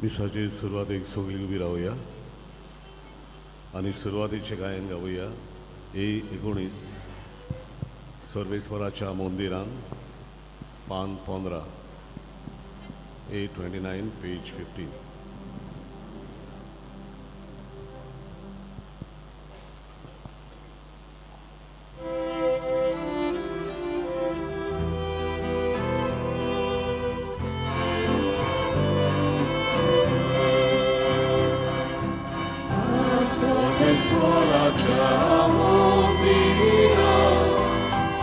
मिसाचे सुरवातेक सगळीं उबी रावया आनी सुरवातेचें गायन गावया. ए 19, सर्वेस्वराच्या मंदिरान, पान 15, ए 29, पेज 15. सर्वेस्वराच्या मंदिरा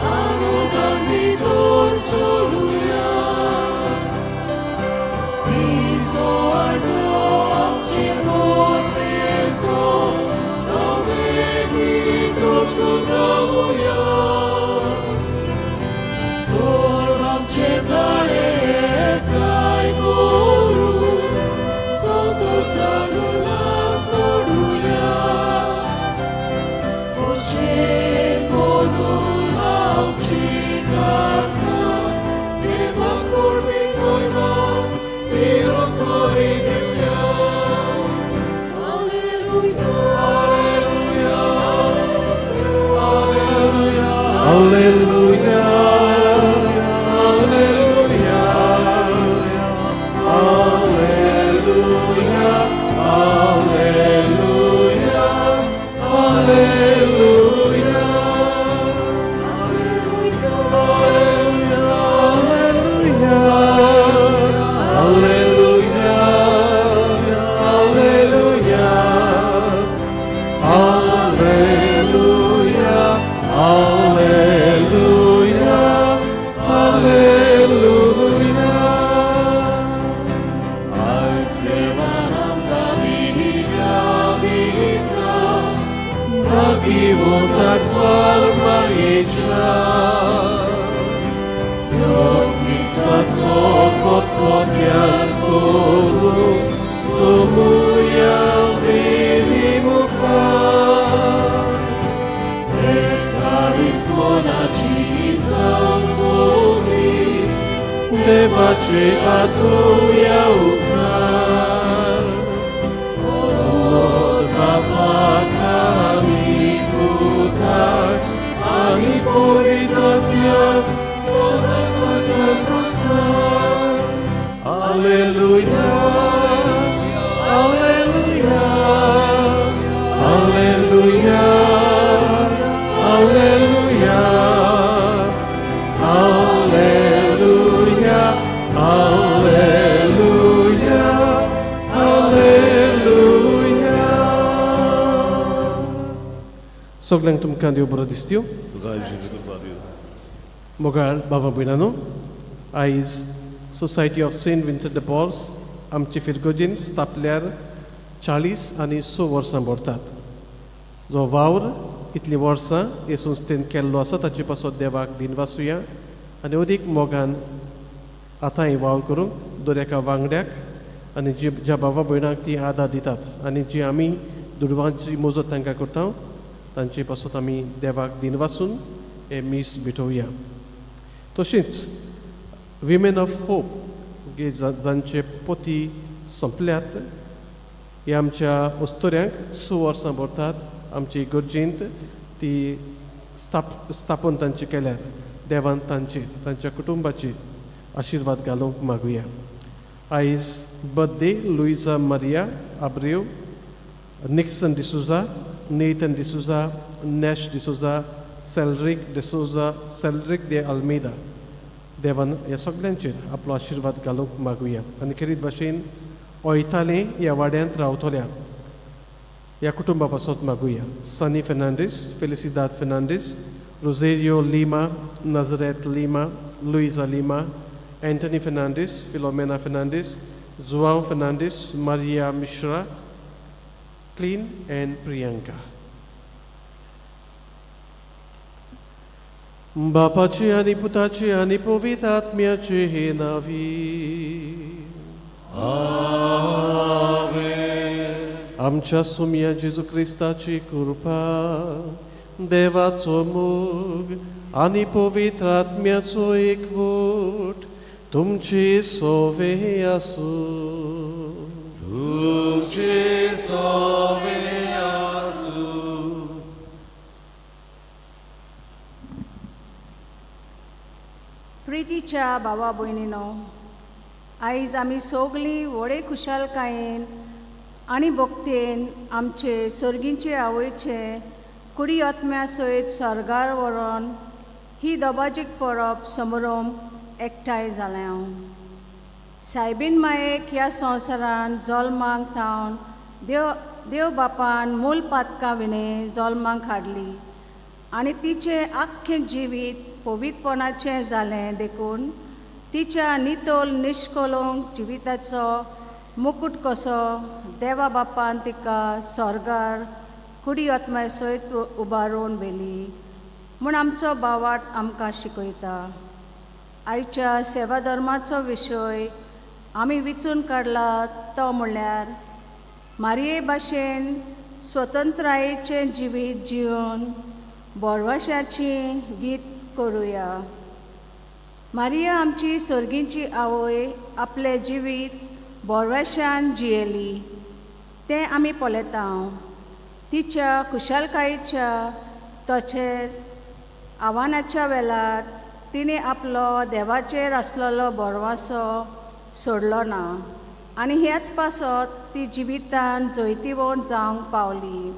आनंदान भितर सरुया. दिसो आयचो आमचे परमेश्वर, नवें गीत गावया. सर्व आमचे ताळे एकठांय करून संतोशान उल्हास सोडुया. खोशेन भरून आमची काळजां, देवाक परबीं मोहिमा पिरंतरी दिवया. Alleluia, Alleluia, Alleluia, Alleluia, Alleluia, Alleluia, Alleluia, Alleluia, Alleluia, Alleluia, Alleluia, Alleluia. आयज देवान आमकां दिल्या दिसा, भाग्यवंताक मारयेच्या. ह्या मिसाचो खतखत्यान करून जमुया वेदी मुखार. एकावीस मनाची जावन सगळी देवाचे आठोवया उपकार. बापाक आनी पुताक आनी पवित्र आत्म्याक सदां. Alleluia, Alleluia, Alleluia, Alleluia, Alleluia, Alleluia, Alleluia. सगल्यांक तुमकां देव बरो दिसत्यो. तुका जेजू कृपा दिवं. मोगाळ बाबा भयणानो, आयज society of Saint Vincent de Pauls आमचे फिरगोजीन स्थापल्यार 46 वर्सां भरतात. जो वावर इतलीं वर्सां हे संस्थेन केल्लो आसा, ताचे पासत देवाक दिनवासुया आनी अदीक मोगान आतां ही वावर करूंक दर एका वांगड्याक आनी जी ज्या बाबा भयणांक ती आदार दितात आनी जी आमी दुडवांची मजत तांकां करता, तांचे पासत आमी देवाक दिनवासून हे मीस भेटोवया. तशीच विमेन ऑफ होप, जांचे पती सोंपल्यात, हे आमच्या अस्तुऱ्यांक 6 वर्सां भरतात. आमची इगर्जेंत ती स्थापन तांची केल्यार देवान तांचेर, तांच्या कुटुंबाचेर आशिर्वाद घालूंक मागुया. आयज बर्थडे लुईजा मारिया आब्रेव, निक्सन डिसोजा, नेथन डिसोजा, नॅश डिसोजा, सेलरीक डिसोजा, सेलरीक दे आल्मेदा. देवान ह्या सगल्यांचेर आपलो आशिर्वाद घालूंक मागुया. आनी खेरीत भाशेन ओयताले ह्या वाड्यांत रावतल्या ह्या कुटुंबा पासत मागुया: सनी फेर्नांडीस, फेलिसिदाद फेर्नांडीस, रोजेरियो लिमा, नजरेत लिमा, लुईजा लिमा, एंटनी फेर्नांडीस, फिलोमेना फेर्नांडीस, जुआव फेर्नांडीस, मारिया मिश्रा, क्लीन एंड प्रियंका. बापाची आनी पुताची आनी पवित्र आत्म्याचे हे नावी. आमेन. आमच्या सोमया जेजू क्रिस्ताची कृपा, देवाचो मोग आनी पवित्र आत्म्याचो एकवट तुमची सोवे आसूं. तुमचे सवे आसूं. प्रितीच्या भावा भयणीनो, आयज आमी सगलीं व्हडे खुशालकायेन आनी भक्तेन आमचे सर्गींचे आवयचे कुडी आत्म्या सयत सर्गार व्हरोन ही दबाजीक परब समारंभ एकठांय जाल्या. सायबीन मायेक ह्या संवसारान जल्माक थावन देव देव बापान मूल पातकां विणें जल्माक हाडली आनी तिचें आख्खें जिवीत पवित्रपणाचें जालें देखून तिच्या नितळ निश्कलंक जिविताचो मुकूट कसो देवा बापान तिका स्वर्गार कुडी आत्म्या सयत उबारून व्हेली म्हूण आमचो बावाट आमकां शिकयता. आयच्या सेवा धर्माचो विशय आमी विचून काडला तो म्हणल्यार मारये भाशेन स्वतंत्रायेचें जिवीत जिवन बोरवाशाची गीत करुया. मारिया आमची सर्गींची आवय आपलें जिवीत बोरवाशान जियेली तें आमी पळयता. तिच्या खुशालकायेच्या तशेंच आव्हानाच्या वेळार तिणें आपलो देवाचेर आसलेलो बोरवासो सोडलो ना आनी ह्याच पासत ती जिवितान जैतिवंत जावंक पावली.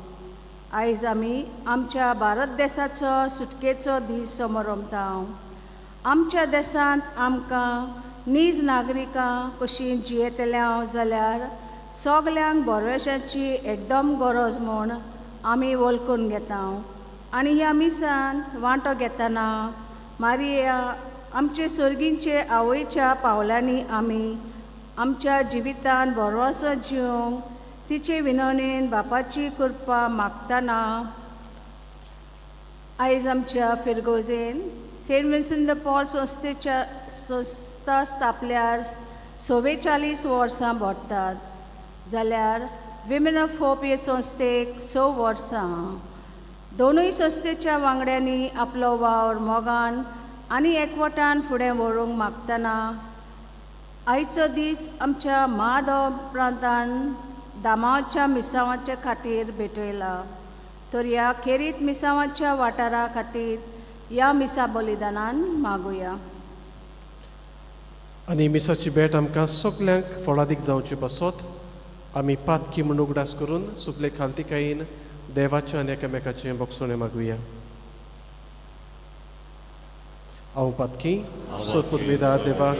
आयज आमी आमच्या भारत देसाचो सुटकेचो दीस समरमता. आमच्या देसांत आमकां नीज नागरिकां कशीं जियेतल्या जाल्यार सगल्यांक बोरवेशाची एकदम गरज म्हूण आमी वळखून घेता आनी ह्या मिसान वांटो घेतना मारिया आमचे सर्गींचे आवयच्या पावलांनी आमी आमच्या जिवितान बरोसो जिवंक तिचे विनवणेन बापाची कृपा मागतना आयज आमच्या फिरगोजेन सेंट विन्सन the Paul संस्थेच्या संस्था स्थापल्यार 44 वर्सां भरतात जाल्यार विमेन ऑफ होप हे संस्थेक 6 वर्सां. दोनूय संस्थेच्या वांगड्यांनी आपलो वावर मोगान आनी एकवटान फुडें व्हरूंक मागतना आयचो दीस आमच्या माधव प्रांतान दामाच्या मिसांवाच्या खातीर भेटयला तर ह्या खेरीत मिसांवाच्या वाठारा खातीर ह्या मिसा बलिदानान मागुया. आनी मिसाची भेट आमकां सगल्यांक फळादीक जावची बसत आमी पातकी म्हूण उगडास करून सुकले खालतिकायेन देवाचें आनी एकामेकाचें बोगसणें मागुया. हांव पातकी सोदपुदविदा देवाक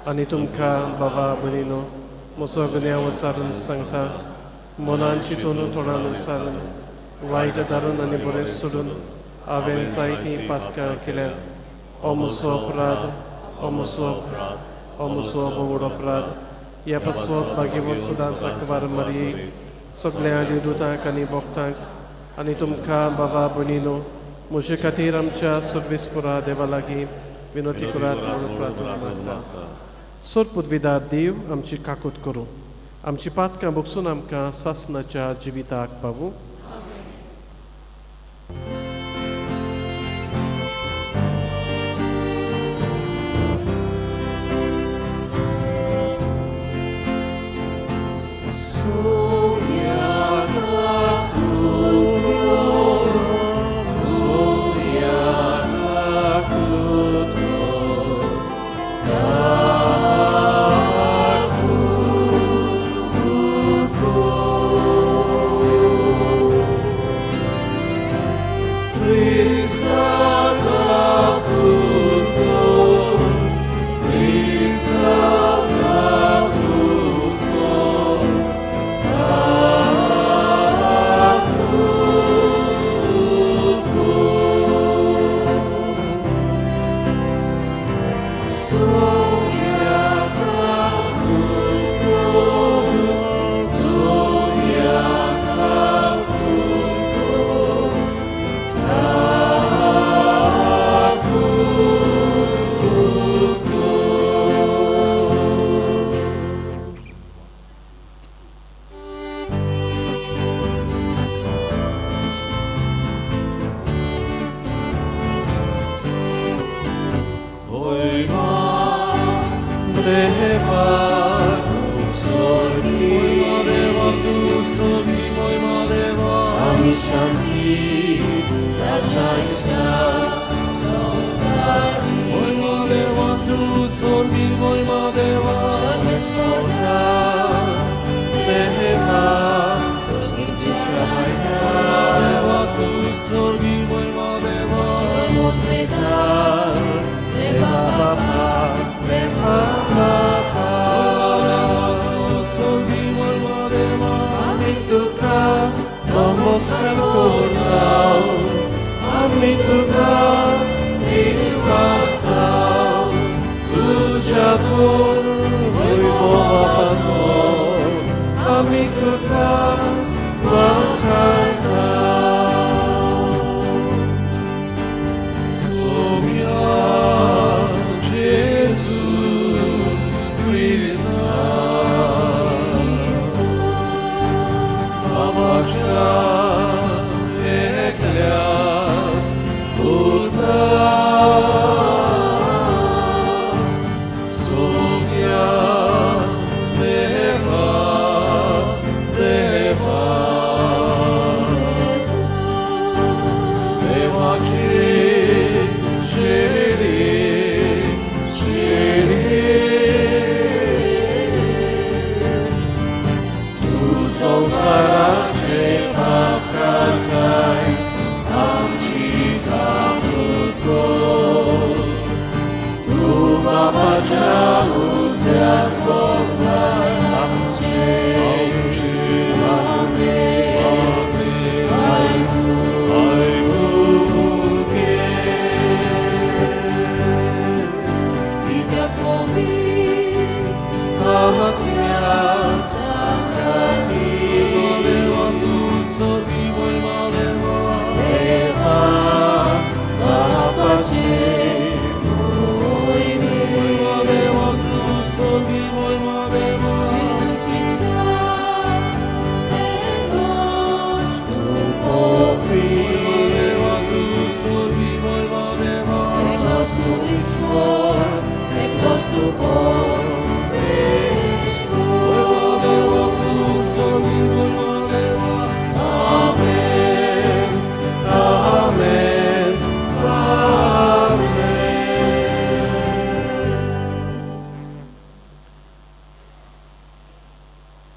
आनी तुमकां बाबा भयणीनो म्हजो गुन्यांव उच्चारून सांगता. मनान चिंतून तोंडान उच्चारून वायट धारून आनी बरें सोडून हांवें जायतीं पातकां केल्यात. हो म्हजो अपराध, हो म्हजो अपराध, हो म्हजो व्हड अपराध. ह्या पासत भाग्यवंत सदांच अकबार मारये सगल्या देवदूतांक आनी भक्तांक आनी तुमकां बाबा भयणीनो म्हजे खातीर आमच्या सर्वेस्पुरा देवा लागीं विनोती करात म्हणून प्रार्थना मागता. सोरपुदविदार देव आमची काकूत करूं, आमची पातकां बगसून आमकां सासनाच्या जिविताक पावूं. सोगी मोयमा देवा आनी शांती ताच्या इश्टाक संवसारी मोयमा देवा तूं सोगी मोयमा देवा सर्वेस्वरा देवा सोगीच्या भायल्या देवा तूं सोगी मोयमा देवा समुद्रेदार देवा बापा देवा बापा देवा तूं सोगी मोयमा देवा आमी तुका नमस्कार करता आमी तुका दिवासाव तुज्या थोर वैभवापासून आमी तुका वाखाणता. Somiya Jesu Krista Babaच्या एकल्याच पुता सोम्या देवा देवा देवाची शिडी शिडी तू संसाराचे पाप काडटाय आमची काकूत कर तूं बाबाच्या उजव्याक बसलाय आमचे आमची मागणें मागणें आयकून घे. कित्याक पवित्र आत्म्या सांगाती देवा तूं सोगी मोयमा देवा देवा बापाचे मोहिमे मोयमा देवा तूं सोगी मोयमा देवा जेजू क्रिस्ता एकूच तूं पवित्र मोयमा देवा तूं सोगी मोयमा देवा एकलोच तूं ईश्वर एकलोच तूं परमेश्वर मोयमा देवा तूं सोगी मोयमा देवा आमेन, आमेन, आमेन.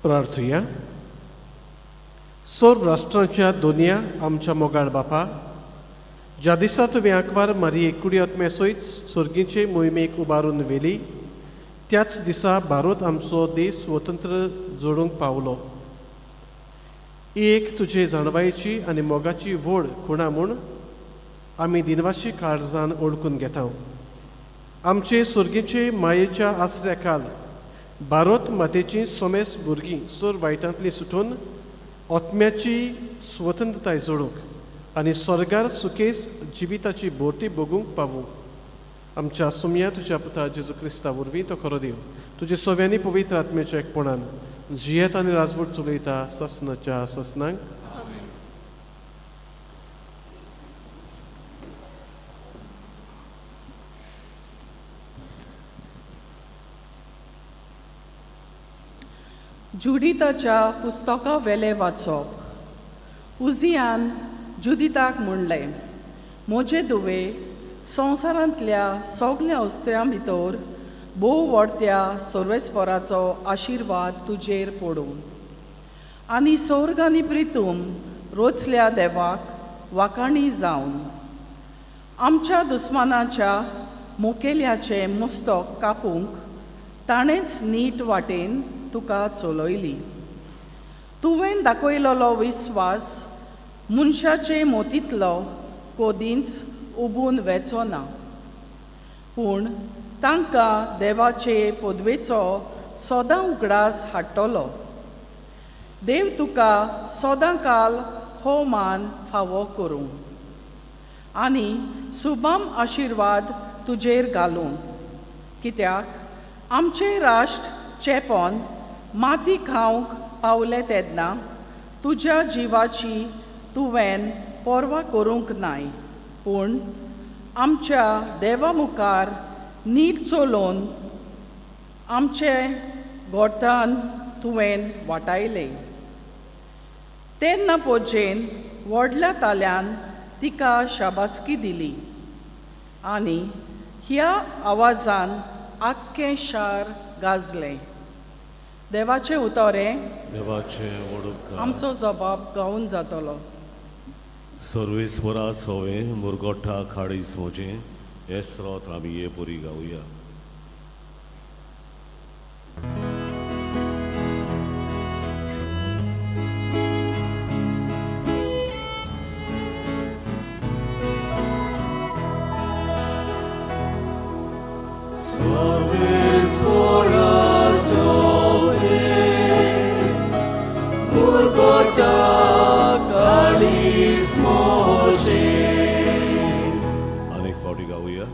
प्रार्थुया. सर्व राष्ट्रांच्या दोनया आमच्या मोगाळ बापा, ज्या दिसा तुवें आंकवार मारये कुडी आत्म्या सयत सर्गीचे मोहिमेक उबारून व्हेली, त्याच दिसा भारत आमचो देश स्वतंत्र जोडूंक पावलो. ही एक तुजे जाणवायेची आनी मोगाची व्हड खुणा म्हूण आमी दिनवाशी काळजान ओळखून घेता. आमचे सर्गीचे मायेच्या आसऱ्या खाल भारत मातेची सोमेस भुरगीं सोर वायटांतली सुटून आत्म्याची स्वतंत्रताय जोडूंक आनी स्वर्गार सुकेस जिविताची भोरती भोगूंक पावूं. आमच्या सुमया तुज्या पुता जेजू क्रिस्ता वरवीं, तो खरो देव, तुजे सोव्यांनी पवित्र आत्म्याच्या एकपणान जियेत आनी राजवट चलयता ससनाच्या ससनांक. जुडिताच्या पुस्तका वेलें वाचप. उजियान जुदिताक म्हणलें, म्हजे दुवे, संवसारांतल्या सगल्या उस्त्र्यां भितर भोव व्हडत्या सर्वेस्पराचो आशिर्वाद तुजेर पडूं आनी सोर्ग आनी प्रितूम रोचल्या देवाक वाखाणी जावन आमच्या दुस्मानाच्या मुखेल्याचें मुस्तक कापूंक ताणेंच नीट वाटेन तुका चलयली. तुवें दाखयलेलो विस्वास मनशाचे मोतींतलो कोदींच उबून वेचो ना, पूण तांकां देवाचे पदवेचो सदां उगडास हाडटलो. देव तुका सदां काल हो मान फावो करूं आनी सुबाम आशिर्वाद तुजेर घालूं, कित्याक आमचें राष्ट्र चेपोन माती खावंक पावलें तेन्ना तुज्या जिवाची तुवें पर्वा करूंक नाय, पूण आमच्या देवा मुखार नीट चलोवन आमचे गोठान तुवें वाटायलें. तेन्ना पोजेन व्हडल्या ताल्यान तिका शाबासकी दिली आनी ह्या आवाजान आख्खें शार गाजलें. देवाचें उतर हें. देवाचें व्हड उपकार. आमचो जबाब गावून जातलो. सर्वेस्वरा सोवे मुरगोठा खाडीस म्हजें हे स्रोत आमी हे पुरी गावया. अनेक फावटी गावया.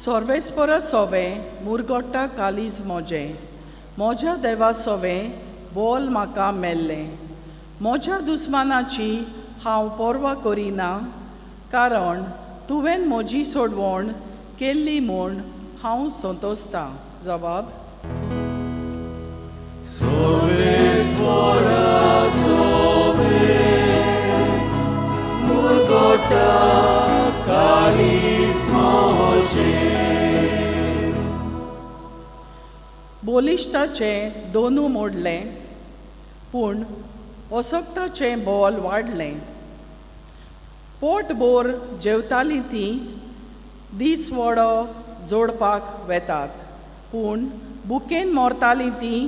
सर्वेस्परा सोवें मुरगोट्टा कालीज मोजें, म्हज्या देवा सोवें बोल म्हाका मेल्लें. म्हज्या दुस्मानाची हांव पर्वा करिना, कारण तुवें म्हजी सोडवण केल्ली म्हूण हांव संतोसतां. जबाब. बोलिश्टाचें दोनू मोडलें, पूण असक्ताचें बोल वाडलें. पोटभर जेवतालीं तीं दीस वडो जोडपाक वेतात, पूण बुकेन मरतालीं तीं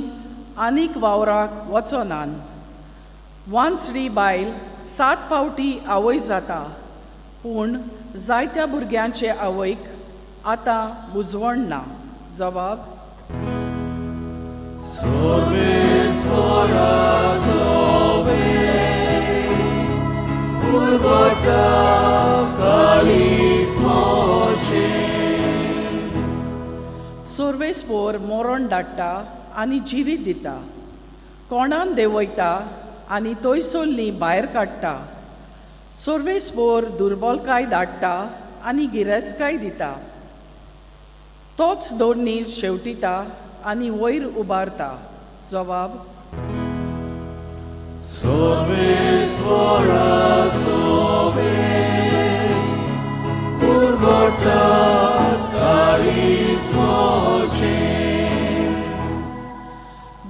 आनीक वावराक वचनात. वांचडी बायल 7 फावटी आवय जाता, पूण जायत्या भुरग्यांचे आवयक आतां बुजवण ना. जबाब. सर्वेस्पोर मरण धाडटा आनी जिवीत दिता, कोणान देंवयता आनी थंयसरलीं भायर काडटा. सर्वेस्पोर दुर्बलकाय धाडटा आनी गिरेस्तकाय दिता. तोच दोडणीर शेवटिता आनी वयर उबारता. जबाब.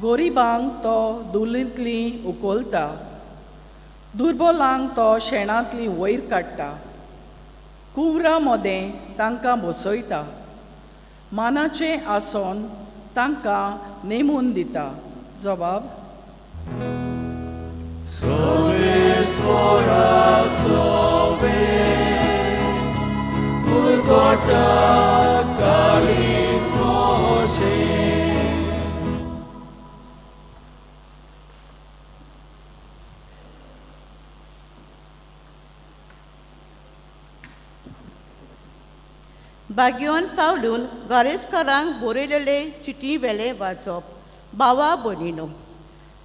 गरिबांक तो दुलींतली उखलता, दुर्बलांक तो शेणांतली वयर काडटा. कुंवरा मदें तांकां बसयता, मानाचें आसन तांकां नेमून दिता. जबाब. बागयोन पावलून गारेस्करांक बरयलेले चिटी वेले वाचप. बावा भयणीनो,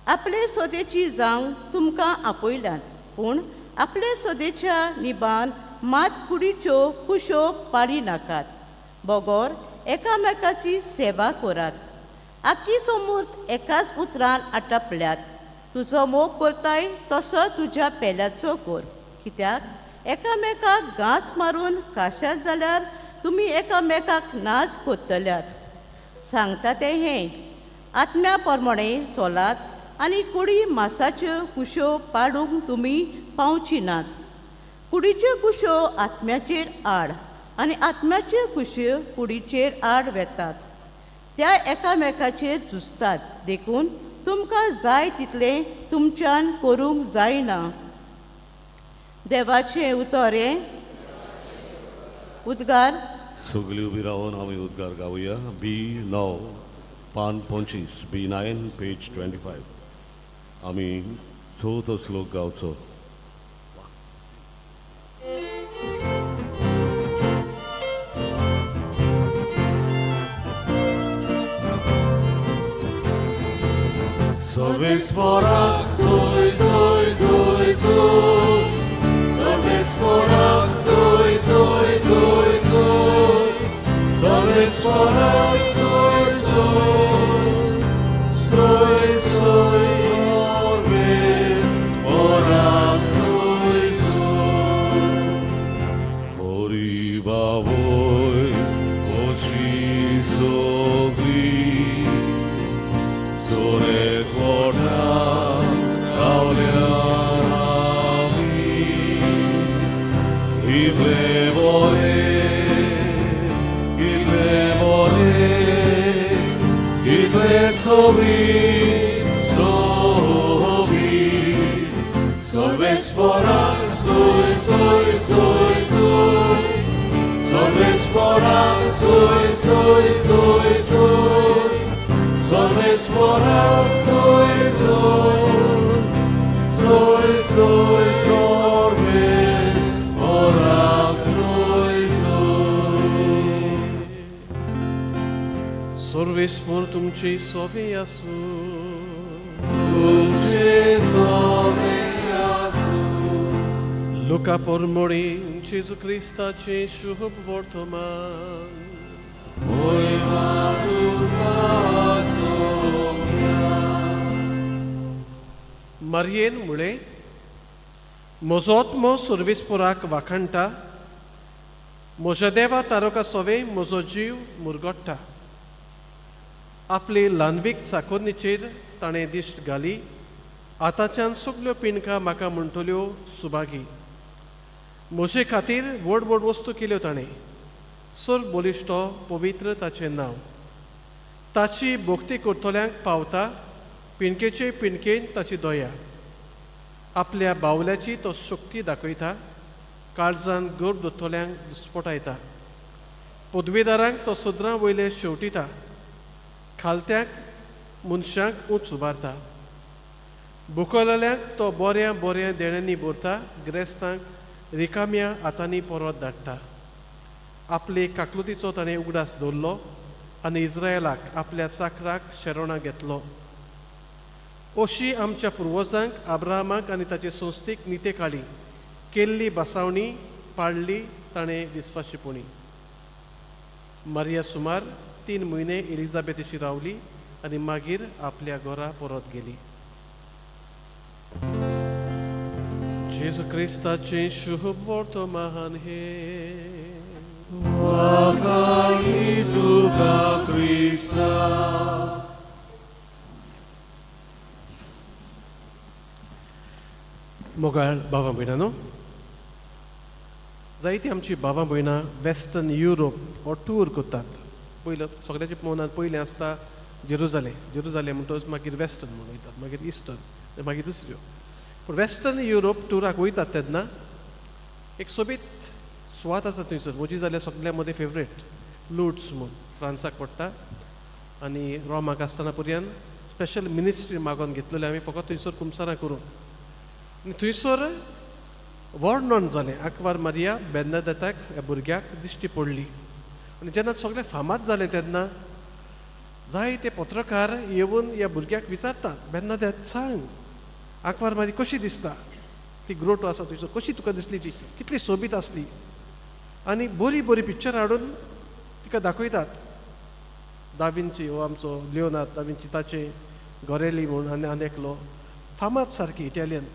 आपले सोदेची जावंक तुमकां आपयल्यात, पूण आपले सोदेच्या निबान मात कुडीच्यो कुश्यो पाडी नाकात, बगर एकामेकाची सेवा करात. आखी समूर्त एकाच उतरान आटापल्यात. तुजो मोग करताय तसो तुज्या पेल्याचो कर, कित्याक एकामेकाक घांस मारून काशात जाल्यार तुमी एकामेकाक नाच करतल्यात. सांगता तें हें, आत्म्या प्रमाणे चलात आनी कुडी मासाच्यो कुश्यो पाडूंक तुमी पावची नात. कुडीच्यो कुश्यो आत्म्याचेर आड आनी आत्म्याच्यो कुश्यो कुडीचेर आड वेतात, त्या एकामेकाचेर झुजतात. देखून तुमकां जाय तितलें तुमच्यान करूंक जायना. देवाचें उतर हें. उद्गार. सगळी उबी रावन आमी उद्गार गावया. बी 9 पान 25, बी 9 पेज 25. आमी चवथो श्लोक गावचो. सर्वेस्वराक जोय जोय जोय जोय. सर्वेस्पराक सोय सोय सोय सोय सर्वेस्पराक सोय सोय. हरी बाबोय अशी सगळी सोरे कोठा रावल्यार आमी कितले बरे कितले बरे कितले सोबीत सोबीत सर्वेस्पराक सोय सोय सोय सोय सर्वेस्पराक सोय सोय सोय सोय सर्वेस्पराक सोय सोय सोय सोय सर्वेस्पराक सोय सोय. सर्वेस्पर तुमचे सोवे आसूं. तुमचे सोवे आसूं. लुका पोरमोळी जेजू क्रिस्ताचें शुभ वर्तमान. मोहिमा तुका सोम्या. मारयेन म्हळें, म्हजो आत्मो सर्वेस्पोराक वाखाणटा, म्हज्या देवा तारका सोवे म्हजो जीव मुरगट्टा. आपले ल्हानवीक चाकोन्नीचेर ताणें दिश्ट घाली, आतांच्यान सगल्यो पिंडकां म्हाका म्हणटल्यो सुभागी. म्हजे खातीर व्हड व्हड वस्तू केल्यो ताणें, सर्व बलिश्टो पवित्र ताचें नांव. ताची भक्ती करतल्यांक पावता पिंडकेचे पिंडकेन ताची दया. आपल्या बावल्याची तो शक्ती दाखयता, काळजान गर्भ दोतोल्यांक दुस्पटायता. पदवेदारांक तो सदरां वयले शेवटिता, खालत्यांक मनशांक उंच उबारता. बुकलल्यांक तो बऱ्या बऱ्या देण्यांनी भरता, ग्रेस्तांक रिकाम्या हातांनी परत धाडटा. आपले काकलुतीचो ताणें उगडास दवरलो आनी इस्रायलाक आपल्या चाकराक शरणां घेतलो. अशी आमच्या पुर्वजांक आब्राहामाक आनी ताचे संस्थेक निते काळी केल्ली बसावणी पाळली ताणें विस्वाशीपणी. मारिया सुमार 3 म्हयने एलिझाबेथीशी रावली आनी मागीर आपल्या घरा परत गेली. जेजू क्रिस्ताचें शुभ वर्तमान हें. वाखाणी तुका क्रिस्ता. मोगाळ बाबा भयणानो, जायती आमची बाबा भयणां वेस्टर्न युरोप हो टूर करतात. पयलो सगळ्याच्या मनांत पयलें आसता जेरुजालें, जेरुजालें म्हणटकच मागीर वेस्टर्न म्हूण वयतात, मागीर इस्टर्न, मागीर दुसऱ्यो. पूण वेस्टर्न युरोप टुराक वयतात तेन्ना एक सोबीत सुवात आसा थंयसर, म्हजी जाल्यार सगळ्या मदें फेवरेट लुट्स म्हूण फ्रांसाक पडटा. आनी रोमाक आसतना पर्यंत स्पेशल मिनिस्ट्री मागोवन घेतलेली आमी फकत थंयसर कुमसारां करूंक. आनी थंयसर वर्णन जालें आंकवार मारिया बेर्नादेताक ह्या भुरग्याक दिश्टी पडली. आनी जेन्ना सगळें फामाद जालें तेन्ना जायते पत्रकार येवन ह्या भुरग्याक विचारतात, बेर्नादेत सांग आंकवार मारी कशी दिसता, ती ग्रोटो आसा थंयसर कशी तुका दिसली, ती कितली सोबीत आसली. आनी बरीं बरीं पिक्चरां हाडून तिका दाखयतात. दाविंची हो आमचो लियोनार्द दाविंची ताचे गोरेली म्हूण आनी आनी एकलो फामाद सारकी इटालियन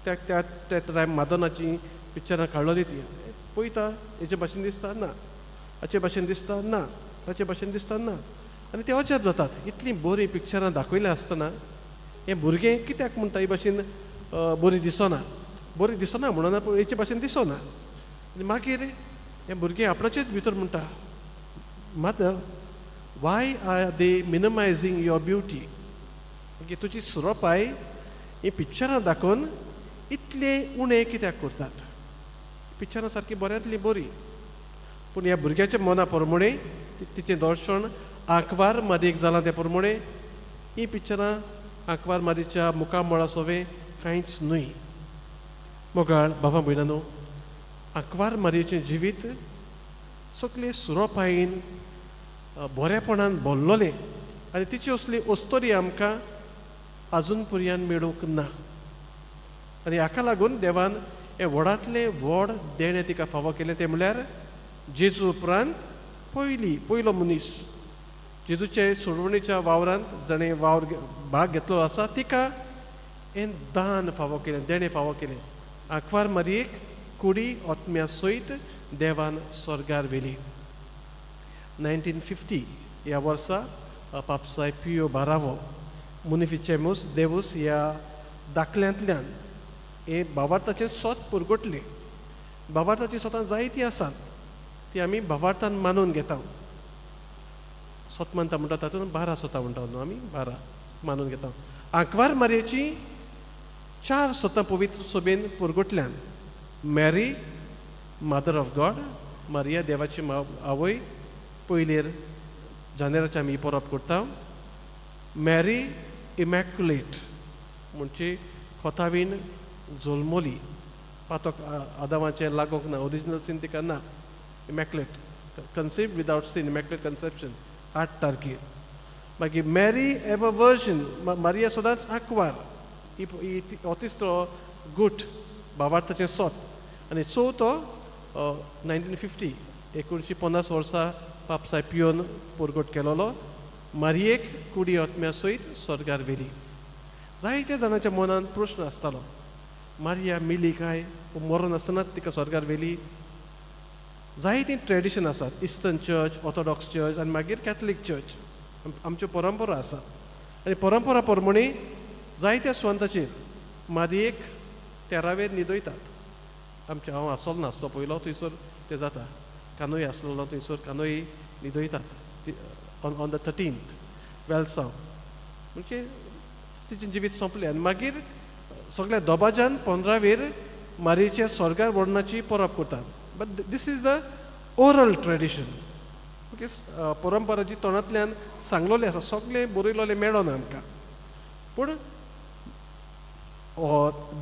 त्या त्या त्या टायम मादोनाची पिक्चरां काडलोली ती पळयता, हेचे भाशेन दिसता ना, हाचे भाशेन दिसता ना, ताचे भाशेन दिसता ना. आनी ते अजाप जातात, इतलीं बरीं पिक्चरां दाखयलीं आसतना हें भुरगें कित्याक म्हणटा ही भाशेन बरी दिसना, बरी दिसना म्हणना पूण हेचे भाशेन दिसना. आनी मागीर हें भुरगें आपणाचेच भितर म्हणटा, mother why are they minimising your beauty, मागीर तुजी सुरोपाय ही पिक्चरां दाखोवन इतलें उणें कित्याक करतात, पिक्चरां सारकीं बऱ्यांतलीं बरीं. पूण ह्या भुरग्याच्या मना प्रमाणें तिचें दर्शन आंकवार मारयेक जालां त्या प्रमाणें हीं पिक्चरां आंकवार मारीच्या मुखामळा सोवें कांयच न्हय. मोगाळ बाबा भयणानो, आंकवार मारयेचें जिवीत सगळें सुरोपायेन बरेपणान भरलोलें आनी तिची असली अस्तोरी आमकां आजून पर्यंत मेळूंक ना. आनी हाका लागून देवान हें व्हडांतलें व्हड देणें तिका फावो केलें, तें म्हणल्यार जेजू उपरांत पयली पयलो मनीस जेजूचे सोडवणेच्या वावरांत जाणें वावर भाग घेतलो आसा तिका हें दान फावो केलें, देणें फावो केलें. आंकवार मारयेक कुडी आत्म्या सयत देवान स्वर्गार व्हेली. 1950 ह्या वर्सा पापसाय पियो बारावो मुनिफिचेमूस देवूस ह्या दाखल्यांतल्यान हें भावार्थाचें सोत पुरगोटलें. भावार्थाचीं सोतां जायतीं आसात, ती आमी भावार्थान मानून घेता. सोत मानता म्हणटा तातूंत 12 सोतां म्हणटा न्हू, आमी 12 मानून घेता. आंकवार मारयेची 4 सोतां पवित्र सोबेन पुरगोटल्यान. Mary mother of God, Maria देवाची आवय, पयलेर जानेराचे आमी परब करता. मॅरी इमॅक्युलेट म्हणजे खोतावीन जोल्मोली, पातक आदामाचें लागोंक ना, ओरिजिनल सीन तिका ना. Immaculate conceive without sin, immaculate conception 8 तारखेर. मागीर मॅरी एवर वर्जन, मारिया सदांच आंकवार, ही हो तिसरो गूट भावार्थाचें सोत. आनी चवथो 1950 1950 वर्सा पापसाय पियोन पुरगोट केलोलो, मारयेक कुडी आत्म्या सयत स्वर्गार व्हेली. जायत्या जाणांच्या मनांत प्रश्न आसतालो, मारिया मिली काय मरोन आसतना तिका स्वर्गार व्हेली? जायतीं ट्रेडिशन आसात, इस्टर्न चर्च, ऑर्थोडॉक्स चर्च आनी मागीर कॅथलीक चर्च, आमच्यो परंपरा आसात. आनी परंपरा प्रमाणे जायत्या सुवातांचेर मारयेक तेरावेर न्हिदयतात. आमचें हांव आसलो नासलो पयलो थंयसर तें जाता, कानोय आसलेलो थंयसर कानोय न्हिदयतात ऑन the 13th वेलसांव, म्हणजे तिचें जिवीत सोंपलें. आनी मागीर सगळ्या दबाज्यान 15वेर मारयेच्या स्वर्गार व्हरणाची परब करतात. But this is the oral tradition, okay, परंपरा जी तोंडांतल्यान सांगलोली आसा, सगळें बरयलोलें मेळना आमकां. पूण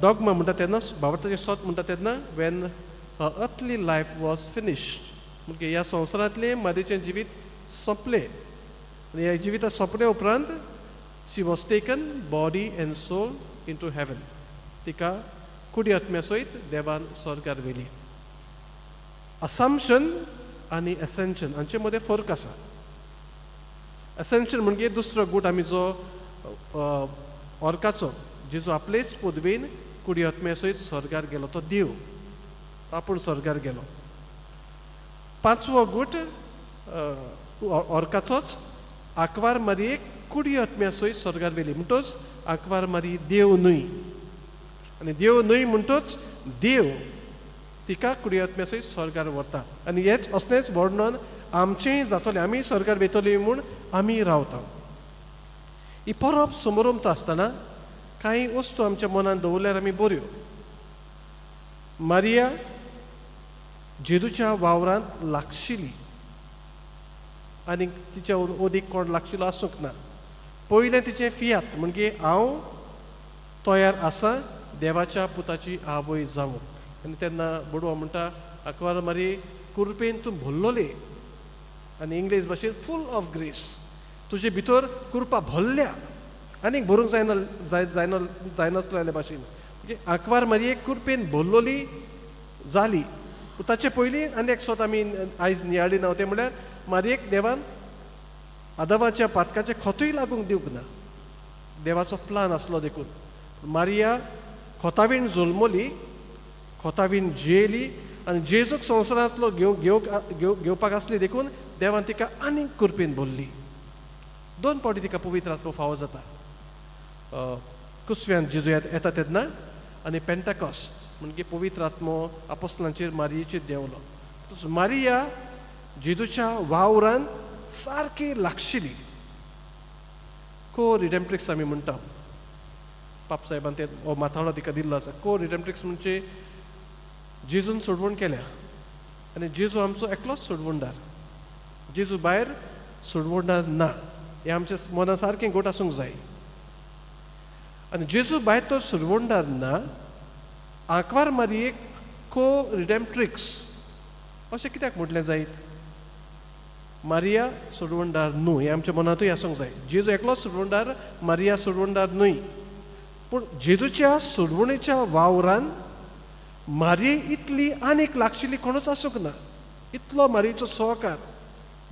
डॉगमा म्हणटा तेन्ना, भावार्थाचें सोत म्हणटा तेन्ना, when earthly life was finished, म्हणजे ह्या संवसारांतलें मारयेचें जिवीत सोंपलें आनी ह्या जिविता सोंपले उपरांत she was taken body and soul into heaven, तिका कुडी आत्म्या सयत देवान स्वर्गार व्हेली. असाम्पशन आनी एसेन्शन हांचे मदें फरक आसा. एसेन्शन म्हणजे दुसरो गूट आमी जो ऑर्काचो, जेजू आपलेच पदवेन कुडी आत्म्या सयत स्वर्गार गेलो, तो देव आपूण स्वर्गार गेलो. पांचवो गूट ऑर्काचोच, आंकवार मारयेक कुडी आत्म्या सयत स्वर्गार व्हेली, म्हणटच आंकवार मारी देव न्हय, आनी देव न्हय म्हणटच देव तिका कुडी आत्म्या सयत स्वर्गार व्हरता. आनी हेच असलेंच वर्णन आमचेंय जातलें, आमी स्वर्गार वयतली म्हूण आमी रावता. ही परब समोरमता आसतना कांय वस्तू आमच्या मनांत दवरल्यार आमी बऱ्यो. मारिया जेजूच्या वावरांत लागशिली आनी तिच्या अदीक कोण लागशिलो आसूंक ना. पयलें तिचें फियात म्हणजे हांव तयार आसा देवाच्या पुताची आवय जावंक. आनी तेन्ना बडवा म्हणटा, आंकवार मारी कुरपेन तूं भरलोली, आनी इंग्लीश भाशेन फूल ऑफ ग्रेस, तुजे भितर कुरपा भरल्या आनीक भरूंक जायना, जाय जायना जायनासलेले भाशेन. म्हणजे आंकवार मारयेक कुरपेन भरलोली जाली. पूण ताचे पयलीं आनी एक सोत आमी आयज नियाळी ना, तें म्हणल्यार मारयेक देवान आदवाच्या पातकाचें खतूय लागूंक दिवंक ना, देवाचो प्लान आसलो देखून. मारिया खोतावीन जल्मली, खोतावीन जियेली आनी जेजूक संवसारांतलो घेवपाक आसली देखून देवान तिका आनीक कुरपेन भरली. 2 फावटी तिका पवित्र आत्मो फावो जाता, कुसव्यान जेजू येता तेन्ना आनी पेंटाकॉस म्हणजे पवित्र आत्मो आपोस्लांचेर मारियेचेर देंवलो. तसो मारिया जेजूच्या वावरान सारकी लागशिली. को रिडेम्ट्रिक्स आमी म्हणटा, पापसाहेबान ते हो माथाळो तिका दिल्लो आसा. को रिडेम्ट्रिक्स म्हणजे जेजून सोडवण केल्या आनी जेजू आमचो एकलोच सोडवणदार, जेजू भायर सोडवणदार ना, हें आमच्या मना सारकें घट आसूंक जाय. आनी जेजू भायर तो सोडवणदार ना, आंकवार मारयेक को रिडेम्ट्रिक्स अशें कित्याक म्हटलें जायत? मारिया सोडवणदार न्हू हें आमच्या मनांतूय आसूंक जाय. जेजू एकलोच सोडवणदार, मारिया सोडवणदार न्हय. पूण जेजूच्या सोडवणेच्या वावरान मारिये इतली आनीक लागशिल्ली कोणूच आसूंक ना, इतलो मारियेचो सहकार.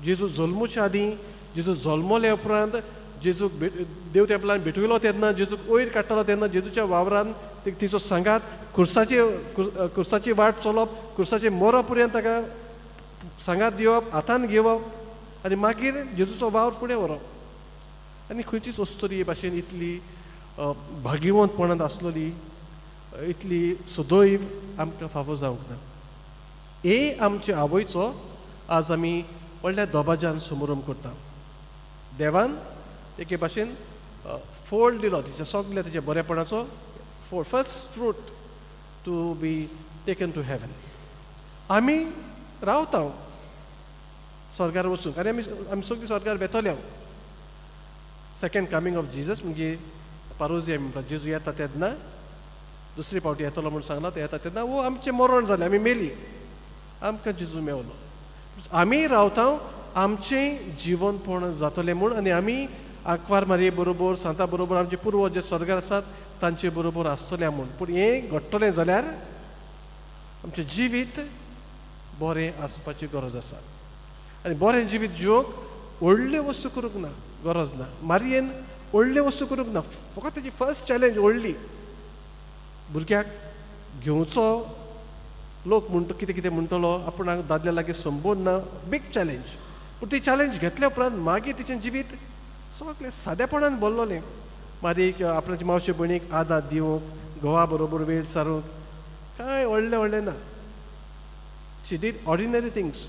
जेजू जल्मुच्या आदीं, जेजू जल्मले उपरांत, जेजूक देव तेंपलान भेटयलो तेन्ना, जेजूक वयर काडटालो तेन्ना, जेजूच्या वावरान तिचो सांगात, खुर्साची खुर्साची वाट चलप, खुर्साचे मरो पर्यंत ताका सांगात दिवप, हातान घेवप आनी मागीर जेजूचो वावर फुडें व्हरप. आनी खंयचीच अस्तुरी हे भाशेन इतली भाग्यवंतपणांत आसलेली, इतली सुदैव आमकां फावो जावंक ना. हे आमचे आवयचो आज आमी व्हडल्या दबाज्यान समारंभ करता. देवान एके भाशेन फोल दिलो तिच्या सगल्या तिच्या बरेपणाचो फोल, first fruit to be taken to heaven. आमी रावता स्वर्गार वचूंक आनी आमी सगळीं स्वर्गार वेतले. सेकंड कमींग ऑफ जिजस म्हणजे पारोजी म्हणटा, जेजू येता तेन्ना, दुसरी पावटी येतलो म्हूण सांगला, ते येता तेन्ना वो आमचें मरण जालें, आमी मेली, आमकां जेजू मेवलो. आमी रावता आमचें जिवनपण जातलें म्हूण आनी आमी आंकवार मारये बरोबर, सांता बरोबर, आमचे पुर्वज जे स्वर्गार आसात तांचे बरोबर आसतले म्हूण. पूण हें घडटलें जाल्यार आमचें जिवीत बरें आसपाची गरज आसा. आनी बरें जिवीत जिवंक व्हडल्यो वस्तू करूंक ना, गरज ना. मारयेन व्हडल्यो वस्तू करूंक ना, फकत तेजी फर्स्ट चॅलेंज व्हडली भुरग्याक घेवचो, लोक म्हणटा कितें कितें म्हणटलो, आपणाक दादल्या लागीं संबंद ना, बीग चॅलेंज. पूण ती चॅलेंज घेतल्या उपरांत मागीर तिचें जिवीत सगळें सादेपणान भरलोलें. मागीर आपणाचे मावशे भयणीक आदार दिवंक, घोवा बरोबर वेळ सारूंक, कांय व्हडलें व्हडलें ना. She did ordinary things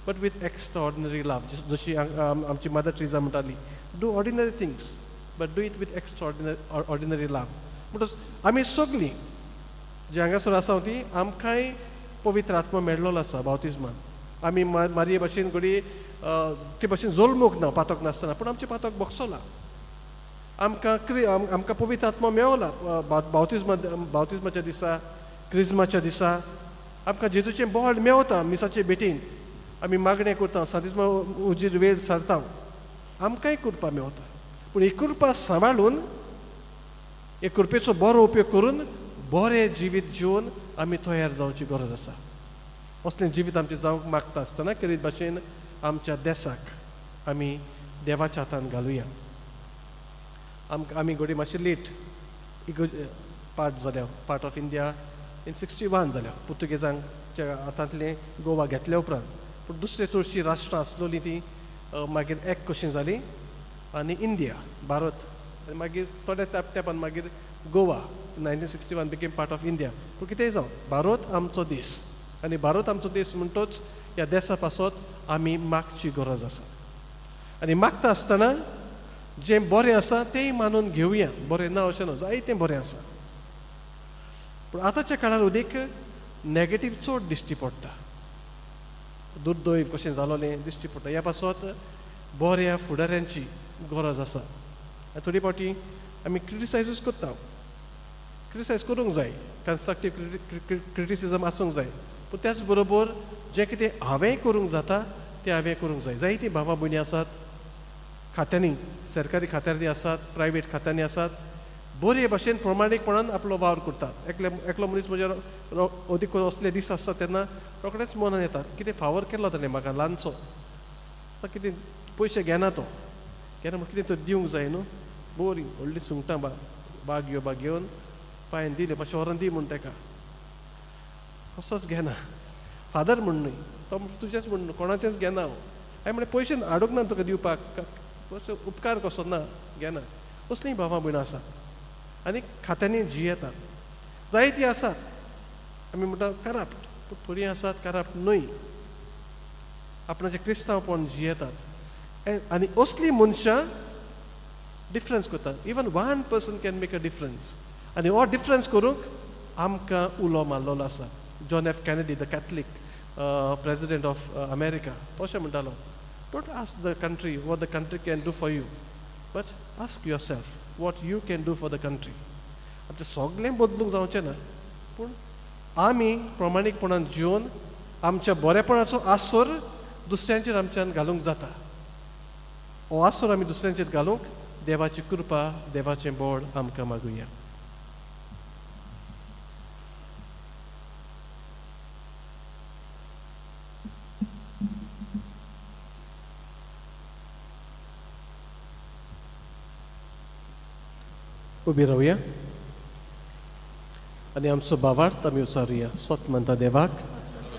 but with extraordinary love. जशी आमची मदर ट्रिजा म्हणटाली, do ordinary things but do it with extraordinary love. म्हणटच आमी सगळीं जी हांगासर आसा ती आमकांय पवित्र आत्मा मेळ्ळोलो आसा बावतिज्मान. आमी मारये भाशेन घडये ते भाशेन जल्मूंक ना पातक नासतना, पूण आमचें पातक बगसलां. आमकां आमकां पवित्र आत्मा मेवला बावतिज्माच्या दिसा, क्रिज्माच्या दिसा. आमकां जेजूचें बळ मेवता मिसाचे भेटीन. आमी मागणें करता, सांतिज्मा उजीर वेळ सारता, आमकांय कृपा मेवता. पूण ही कृपा सांबाळून, हे कृपेचो बरो उपयोग करून बरें जिवीत जिवन आमी तयार जावची गरज आसा. असलें जिवीत आमचें जावंक मागता आसतना करीत भाशेन आमच्या देसाक आमी देवाच्या हातान घालुया. आमकां आमी घडये मातशें लेट पार्ट जाल्या, पार्ट ऑफ इंडिया इन 61 जाल्या पुर्तुगेजांच्या हातांतलें गोवा घेतल्या उपरांत. पूण दुसरे चडशीं राष्ट्रां आसलोलीं तीं मागीर एक कशीं जालीं आनी इंडिया, भारत, आनी मागीर थोड्या तेंपान मागीर Goa 1961 became part of India. पूण कितेंय जावं, भारत आमचो देस आनी भारत आमचो देस म्हणटोच ह्या देसा पासत आमी मागची गरज आसा. आनी मागता आसतना जें बरें आसा तेंय मानून घेवया, बरें ना अशें न्हू, जायतें बरें आसा. पूण आतांच्या काळार उदीक नेगेटीव चड दिश्टी पडटा, दुर्दैव कशें जालोलें दिश्टी पडटा. ह्या पासत बऱ्या फुडाऱ्यांची गरज आसा. आनी थोडी फावटी आमी क्रिटिसायजूच करता, क्रिटिसायज करूंक जाय, कन्स्ट्रक्टीव क्रिटिसिजम आसूंक जाय, पूण त्याच बरोबर जें कितें हांवें करूंक जाता तें हांवें करूंक जाय. जायतीं भावा भयणी आसात खात्यांनी, सरकारी खात्यांनी आसात, प्रायवेट खात्यांनी आसात, बरे भाशेन प्रमाणीकपणान आपलो वावर करतात. एकलो मनीस म्हज्या अदीक असले दीस आसता तेन्ना रोखडेच मनान येतात, कितें फावर केलो ताणें म्हाका ल्हानसो, आतां कितें पयशे घेना तो, घेना म्हण कितें तर दिवंक जाय न्हू. बरी व्हडली सुंगटां बाग यो बाग घेवन पांयन दिले, मातशें व्हरोन दी म्हूण ताका, कसोच घेना. फादर म्हण न्हय तो, तुजेंच म्हण कोणाचेंच घेना हांव. हांवें म्हणलें पयशे हाडूंक ना तुका दिवपाक, उपकार कसो ना, घेना. असलीं भावां भयणां आसात आनी खात्यांनी जियेतात. जायतीं आसात आमी म्हणटा करप्ट, पूण थोडीं आसात करप्ट न्हय, आपणाचें क्रिस्तांवपण जियेतात. आनी असलीं मनशां डिफरन्स करतात. Even one person can make a difference. आनी हो डिफरन्स करूंक आमकां उलो मारलेलो आसा. John F Kennedy, the Catholic president of America, तो अशें म्हणटालो, don't ask the country what the country can do for you, but ask yourself what you can do for the country. आमचें सगळें बदलूंक जावचें ना, पूण आमी प्रमाणीकपणान जिवन आमच्या बरेपणाचो आसर दुसऱ्यांचेर आमच्यान घालूंक जाता. हो आसर आमी दुसऱ्यांचेर घालूंक देवाची कृपा, देवाचें बळ आमकां मागुया. उबी रावया आनी आमचो भावार्थ आमी उचारुया. सोत म्हणटा देवाक,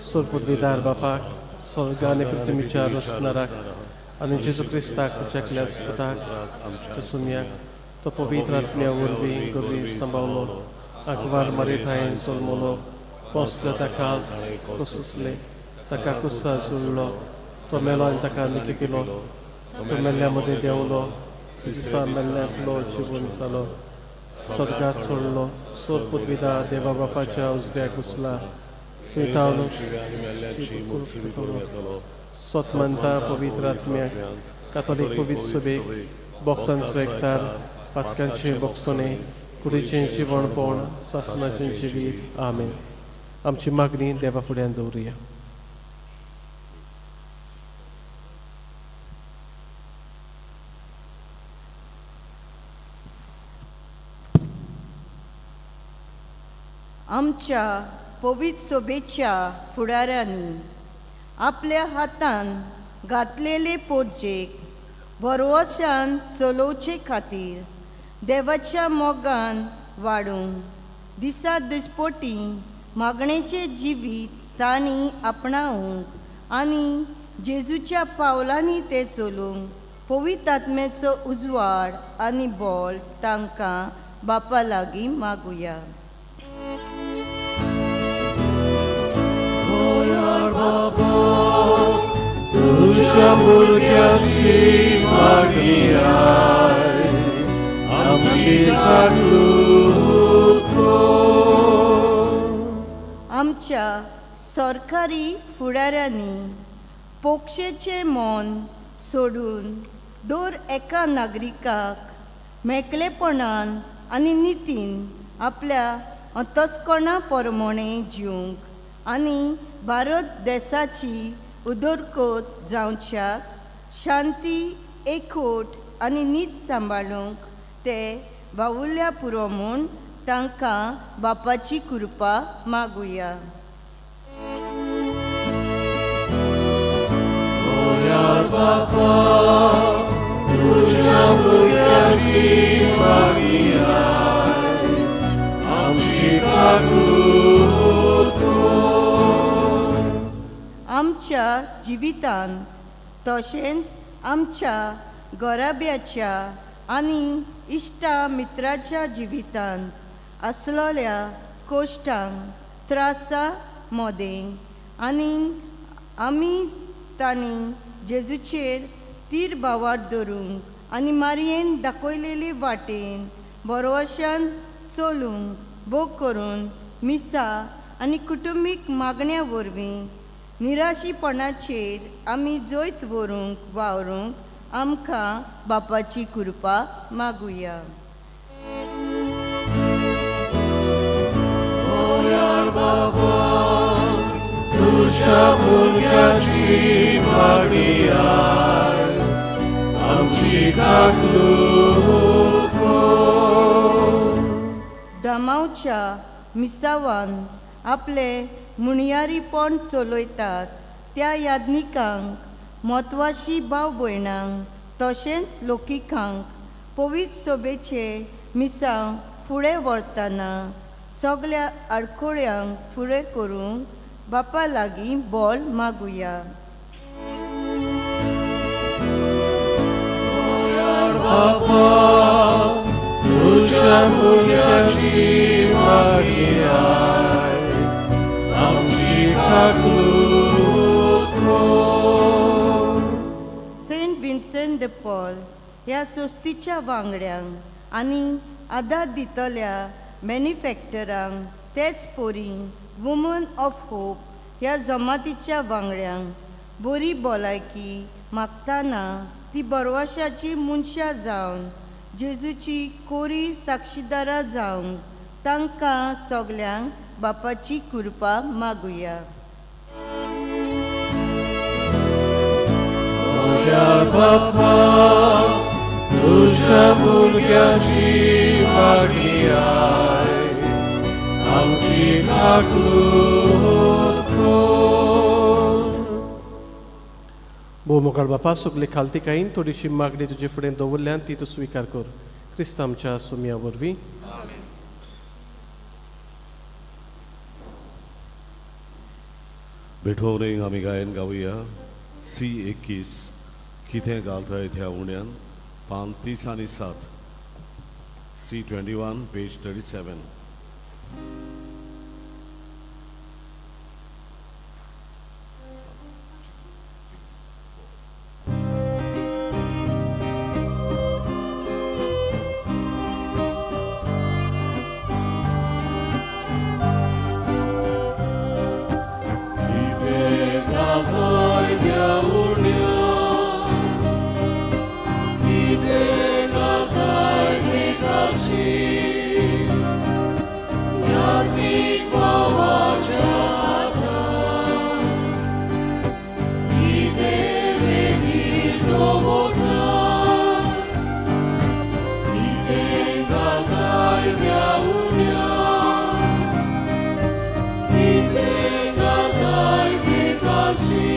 सोरपुर्विदार बापाक, स्वर्ग आनी पृथ्वीच्या रचणाराक, आनी जेजू क्रिस्ताक तुज्या एकल्या पुताक, आमच्या सुमयाक, तो पवित्र आत्म्या वरवीं गोरवी सांबावलो, आंकवार मारी थांय जल्मलो, पोसलो, ताका कोसुसले, ताका कुसार जुळ्ळो, तो मेलो आनी ताका निकिपिलो, तो मेल्ल्या मदीं देंवलो, दिसा मेल्ल्यांतलो जिवून जालो, स्वर्गात सोडलो, सोर पुदविदा देवा बापाच्या उजव्याक घुसला, थंय तावलो जिव्या आनी मेल्ल्यांची मुक्ती करून येतलो. सोत मानता पवित्र आत्म्याक, कातोलीक पवित्र सभेक, भक्तांचो एकतार, पातकांचे भोगसणे, कुडीचें जिवणपण, सासनाचें जिवीत. आमेन. आमची मागणी देवा फुड्यान दवरुया. आमच्या पवित्र सभेच्या फुडाऱ्यांनी आपल्या हातान घातलेले पोरजेक भरवशान चलोवचे खातीर देवाच्या मोगान वाडूंक दिसा दिसपोटी मागणेचें जिवीत तांणी आपणावंक आनी जेजूच्या पावलांनी तें चलूंक पवित्र आत्म्याचो उजवाड आनी बळ तांकां बापा लागीं मागुया. तुझ्या भुरग्याची मागणी आय, आमची जागृत कर. आमच्या सरकारी फुडाऱ्यांनी पोक्षेचें मन सोडून दर एका नागरिकाक मेकळेपणान आनी नितीन आपल्या अंतस्करणा प्रमाणें जिवंक आनी भारत देसाची उदरगत जावच्याक शांती, एकवट आनी नीत सांबाळूंक ते बावुल्या पुरो म्हूण तांकां बापाची कृपा मागुया. बापा, तुझ्या भुरग्याची मागणी आय, आमची जागृत कर. आमच्या जिवितान तशेंच आमच्या घराब्याच्या आनी इश्टा मित्राच्या जिवितान आसलेल्या कोश्टांक त्रासा मदें आनी आमी तांणी जेजूचेर तीर भावार धरूंक आनी मारयेन दाखयलेले वाटेन बरवशान चलूंक भोग करून मिसा आनी कुटुंबीक मागण्या वरवीं निराशीपणाचेर आमी जैत व्हरूंक वावरूंक आमकां बापाची कृपा मागुया. बाबा, तुझ्या भुरग्याची मागणी आय, आमची जागृत कर. दामावच्या मिसावान आपले मुणयारीपण चलयतात त्या याज्ञिकांक, म्हत्वाशी भाव भयणांक तशेंच लोकिकांक पवित्र सभेचे मिसांव फुडें व्हरतना सगल्या आडखळ्यांक फुडें करूंक बापा लागीं बळ मागुया. बाबा, तुझ्या भुरग्याची मागणी आय, आमची जागृत कर. सेंट विन्सेंट the Paul ह्या संस्थेच्या वांगड्यांक आनी आदार दितल्या मॅन्युफॅक्चरांक, तेच परी वुमन ऑफ होप ह्या जमातीच्या वांगड्यांक बरी भलायकी मागतना ती बरवशाची मनशां जावन जेजूची कोरी साक्षीदारां जावंक तांकां सगल्यांक बापाची कृपा मागुया. बाबा, तुझ्या भुरग्याची मागणी आय, आमची जागृत कर. भोव मोगाळ बापा, सगले खालतिकायेन थोडीशी मागणी तुजे फुडें दवरल्यान ती तूं स्विकार कर. क्रिस्त आमच्या सुमया वरवीं. भेटवणेक आमी गायन गावया सी 21 कितें घालताय त्या उण्यान पान 37 सी 21 पेज 37. कितें घालताय त्या उण्यान कितें घालताय निकालशी यादीक भावाच्या हातान कितें वेगीं दवरता कितें घालताय त्या उण्यान कितें घालताय निकालशी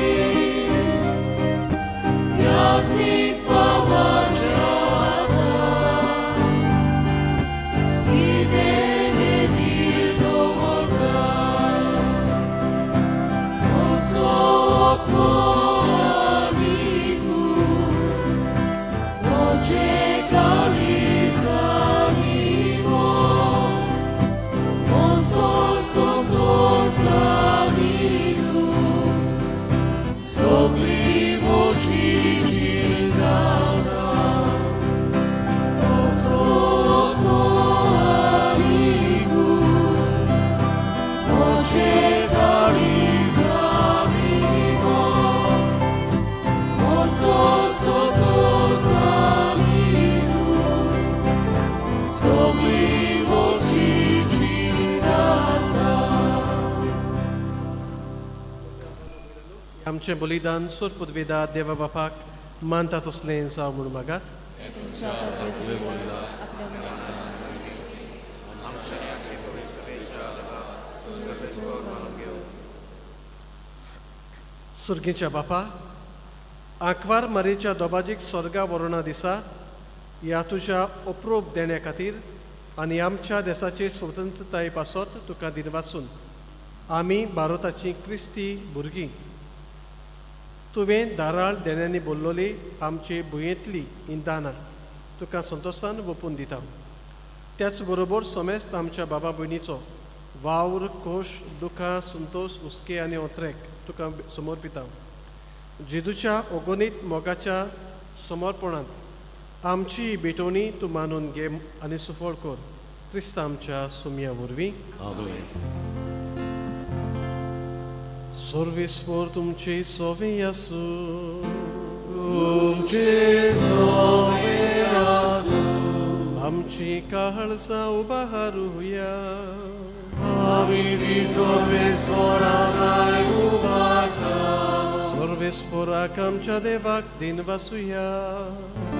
यादीक भावाच्या हातान कितें वेगीं दवरता आमचें बलिदान सोर पुदवेदा देवा बापाक मानता तसलें जावं म्हूण मागात. सुर्गीच्या बापा, आंकवार मारीच्या दोबाजीक स्वर्गा वरोणा दिसा ह्या तुज्या अप्रूप देण्या खातीर आनी आमच्या देसाचे स्वतंत्रताये पासत तुका दिनवासून आमी भारताची क्रिस्ती भुरगीं तुवें धाराळ देण्यांनी बोल्लोली आमचे भुंयेंतली इंदानां तुका संतोशान वोपून दिता. त्याच बरोबर समेस्त आमच्या बाबा भयणीचो वावर खोश दुखां संतोष हुस्के आनी ओत्रेक तुका समर्पिता. जेजूच्या अगणीत मोगाच्या समर्पणांत आमची भेटवणी तूं मानून घे आनी सुफळ कर. क्रिस्त आमच्या सुमया वरवीं. आमेन. सर्वेस्पर तुमचे सोवे आसूं. तुमचे सोवे आसूं. आमची काळजां उबारुया. आमी ती सर्वेस्पराक उबारता. सर्वेस्पराक आमच्या देवाक दिनवासुया.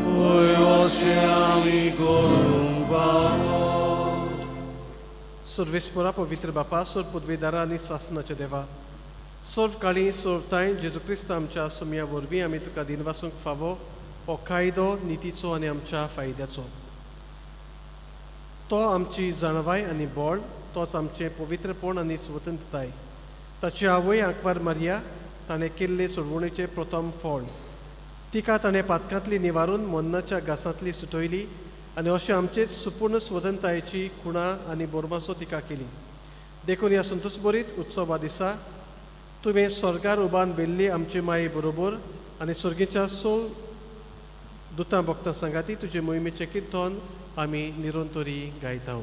होय अशें आमी करूंक फावो. सर्वेस्परा पवित्र बापा, सोर पदवेदारा आनी सासनाच्या देवा, सर्व काळी सर्व तांय जेजू क्रिस्त आमच्या सुमया वरवीं आमी तुका दिनवासूंक फावो हो कायदो नितीचो आनी आमच्या फायद्याचो. तो आमची जाणवाय आनी बळ, तोच आमचें पवित्रपण आनी स्वतंत्रताय. ताची आवय आंकवार मारिया ताणें केल्ले सोडवणेचें प्रथम फळ, तिका ताणें पातकांतली निवारून मन्नाच्या घासांतली सुटयली आनी अशें आमचेच सुपूर्ण स्वतंत्रतायेची खुणा आनी बोरमासो तिका केली. देखून ह्या संतोषभरीत उत्सवा दिसा तुवें स्वर्गार उबान बेल्ली आमचे माये बरोबर आनी स्वर्गीच्या सोल दुतां भक्तां सांगाती तुजे मोहिमेचें किर्तन आमी निरंतरी गायता.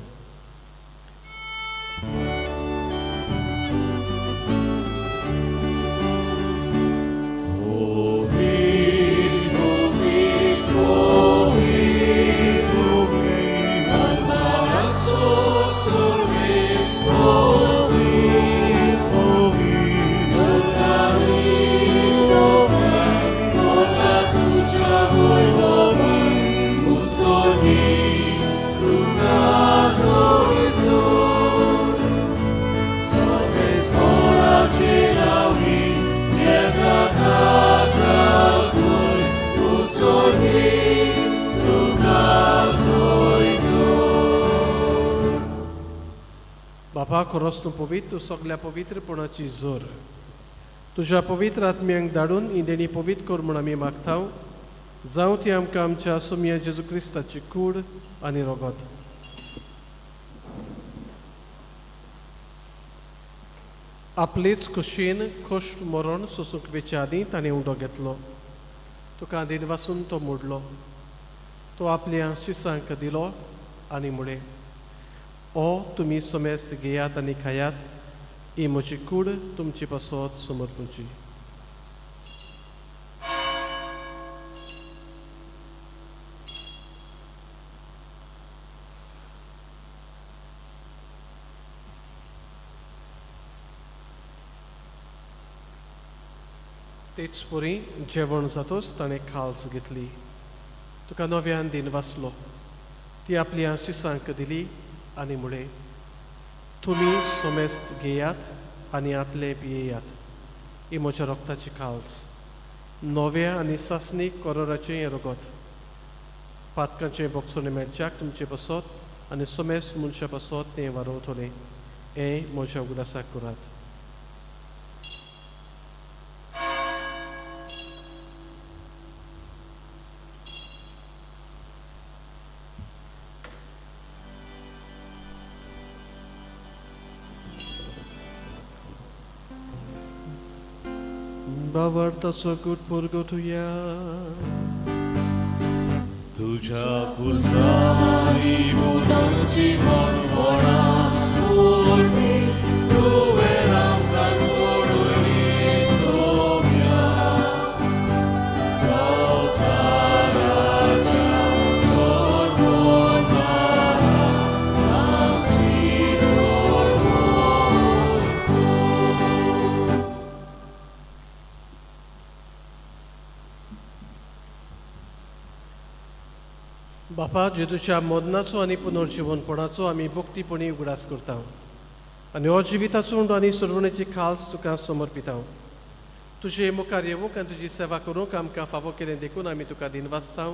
Mussolini, una बापा खरोच तूं पवित्र, तूं सगल्या पवित्रपणाची जोर. तुज्या पवित्र आत्म्यांक धाडून ही देणी पवित्र कर म्हूण आमी मागता. जावं ती आमकां आमच्या सोमया जेजू क्रिस्ताची कूड आनी रगत. आपलेच खोशयेन खोश्ट मरण सोसूंक वेचे आदीं ताणें उंडो घेतलो. तुका दिन वासून तो मोडलो. तो आपल्या शिसांक दिलो आनी म्हळें, ओ तुमी समेस्त घेयात आनी खायात, ही म्हजी कूड तुमची पासत समर्पूची. तेच परी जेवण जातोच ताणें खाल्स घेतली. तुका नव्यान दिन वाचलो. ती आपल्या शिसांक दिली आनी म्हळें, तुमी सोमेस्त घेयात आनी आतले पियेयात, ही म्हज्या रक्ताची खाल्स, नव्या आनी सासणीक करोराचें हें रगत. पातकांचें बोगसणें मेळच्याक तुमचें पासत आनी सोमेस्त मनशां पासत तें वारोवतलें. हें म्हज्या उगडासाक करात. बावडताचो गुट पुरगोटुया. तुझ्या पुरसारी मुनांची मणपणा पूर्वी तुवें आमकां सोडली सोम्या संवसाराच्या सोडपणारा आमची सोडवण. बापा, जेजूच्या मरणाचो आनी पुनर्जिवनपणाचो आमी भक्तीपणी उगडास करता आनी हो जिविताचो उंडो आनी सोडवणेची खाल्स तुका समर्पिता. तुजे मुखार येवंक आनी तुजी सेवा करूंक आमकां फावो केलें देखून आमी तुका दिनवासता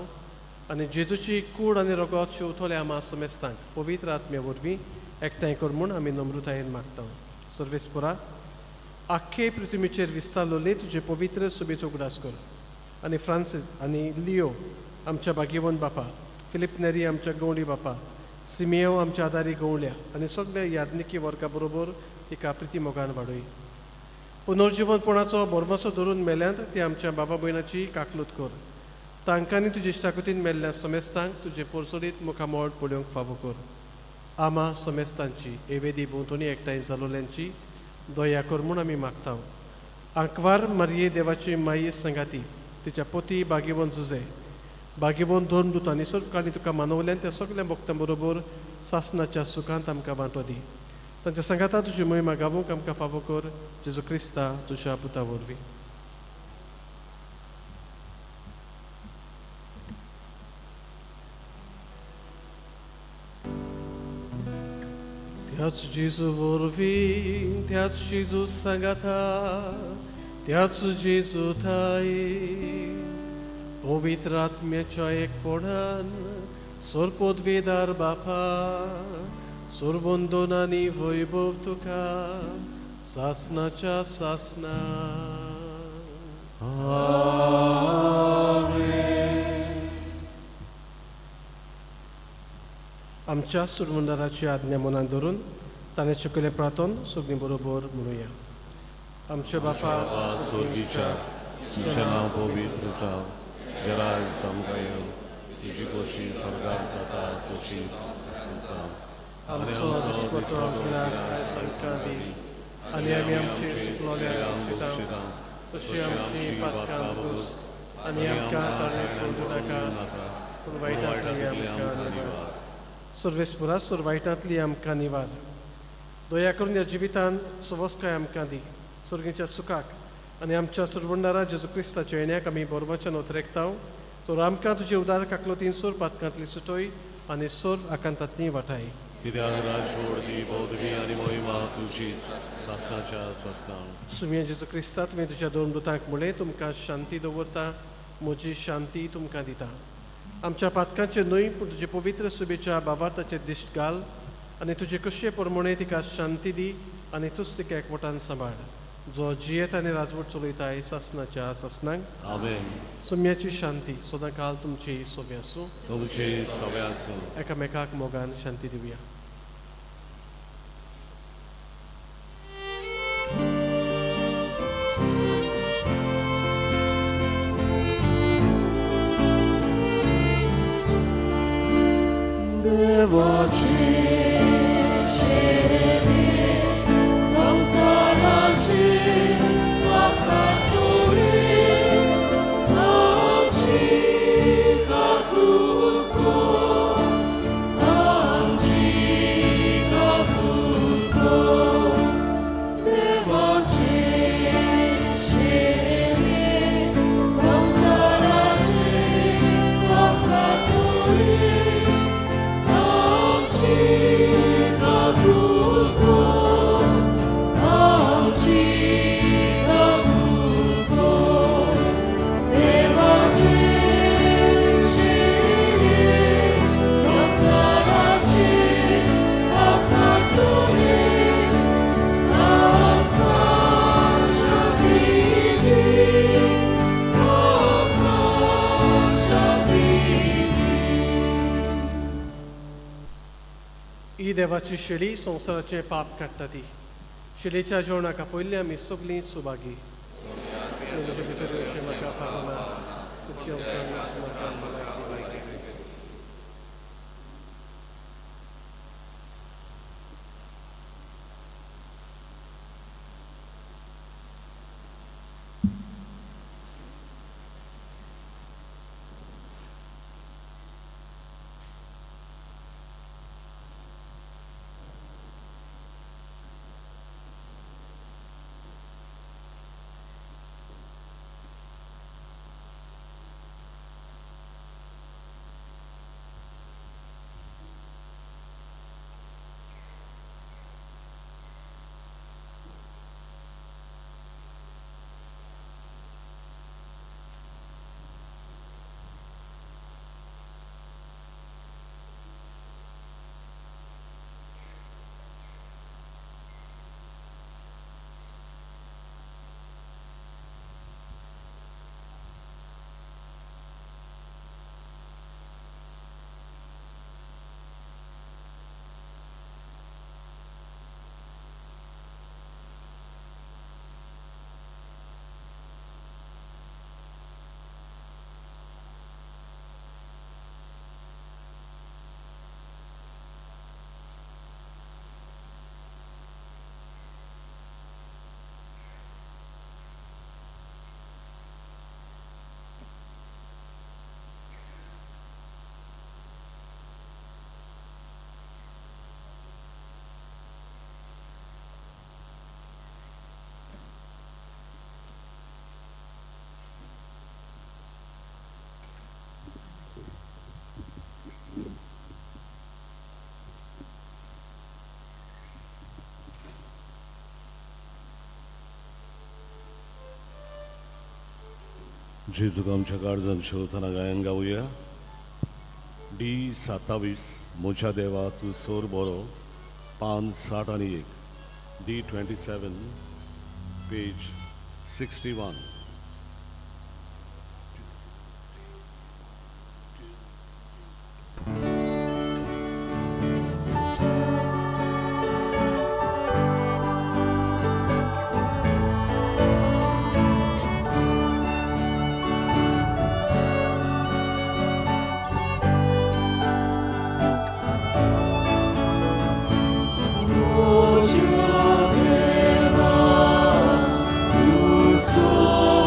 आनी जेजूची कूड आनी रगत शेवतले आमा समेस्तांक पवित्र आत्म्या वरवीं एकठांय कर म्हूण आमी नम्रतायेन मागता. सर्वेस्पुरा, आख्खे पृथ्वीचेर विस्तारलेले तुजे पवित्र सुबेचो उगडास कर आनी फ्रांसीस आनी लियो आमच्या भाग्यवंत बापा, फिलीप नेरी आमच्या गवंडी बापा, सिमियो आमच्या आदारी गवळ्या आनी सगल्या याज्ञिकी वर्गा बरोबर तिका प्रिती मोगान वाडय. पुनर्जिवनपणाचो भरवंसो धरून मेल्यांत ती आमच्या बाबा भयणाची काकलूत कर. तांकांनी तुजे इश्टाकुतीन मेल्ल्या समेस्तांक तुजे पोरसोडीत मुखामळ पळोवंक फावो कर. आमा समेस्तांची एवेदी भोंवतणी एकठांय जालोल्यांची दया कर म्हूण आमी मागता. आंकवार मारये देवाची माये संगाती तिच्या पोती भाग्यवंत जुजे भाग्यवंत धर्मदूत आनी सर्व तुका मानवल्यान त्या सगल्या भक्तां बरोबर सासनाच्या सुखांत आमकां वांटो दी. तांच्या सांगाता तुजी मोहिमा गावूंक आमकां फावो कर. जेजू क्रिस्ता तुज्या पुता वरवीं. त्याच जेजू वरवीं, त्याच जेजू सांगाता, त्याच जेजू ठाई पवित्र आत्म्याच्या एकपणान सोरपोदवेदार बापा, सोरवंदन आनी वैभव तुका सासनाच्या सासना. आमच्या सुरवंदाराची आज्ञा मनान धरून ताणें शिकयलें प्रार्थन सगळीं बरोबर म्हणुया. आमच्या बापा स्वर्गीच्या, तुझें नांव पवित्र जावं, तुजें राज आमकां येवं, तुजी खोशी स्वर्गार जाता तशी जावं. आमचो दिसपटो ग्रास आयज आमकां दी आनी आमी आमचे चुकलोल्या शिता तशी आमची पातकां पुस आनी आमकां ताणें पडूं नाका, पूण वायटांतली आमकां निवार. सर्वेस्पुरा, सोर वायटांतली आमकां निवार. दया करून ह्या जिवितान सवस्काय आमकां दी. सर्गीच्या सुखाक आनी आमच्या सरवंडारा जेजू क्रिस्ताच्या येण्याक आमी बोरवाच्यान ओतरेकता. तर आमकां तुजे उदार काकलोतीन सोर पातकांतली सुटोय आनी सोर आकांतांतली वाटाय. कित्याक राज दी बौद्धवी आनी मोहिमा तुजीच सासनाच्या सासना. सुमया जेजू क्रिस्ता, तुवें तुज्या दोन दुतांक म्हणलें, तुमकां शांती दवरता, म्हजी शांती तुमकां दिता. आमच्या पातकांचेर न्हय पूण तुजे पवित्र सुबेच्या बाबार्थाचेर दिश्ट घाल आनी तुजे कशे प्रमाणे तिका शांती दी आनी तूच तिका एकवटान सांबाळ, जो जियेत आनी राजवट चलयताय सासनाच्या सासनाक. आमेन. सुम्याची शांती सदांकाल तुमची सोबी आसूं. तुमची सगळे आसूं. एकामेकाक मोगान शांती दिवया. ही देवाची शेळी संवसाराचें पाप काडटा ती शेळीच्या जेवणाक आपयल्ली आमी सगळीं सुभागी. म्हजे भितर येवचें म्हाका फावना, तुमच्या उपरांत म्हाका भलायकी दी. जेजूक आमच्या काळजान शेवतना गायन गावया. डी 27 म्हज्या देवा तूं सोर बरो, पान 61, डी 27 पेज 61. You so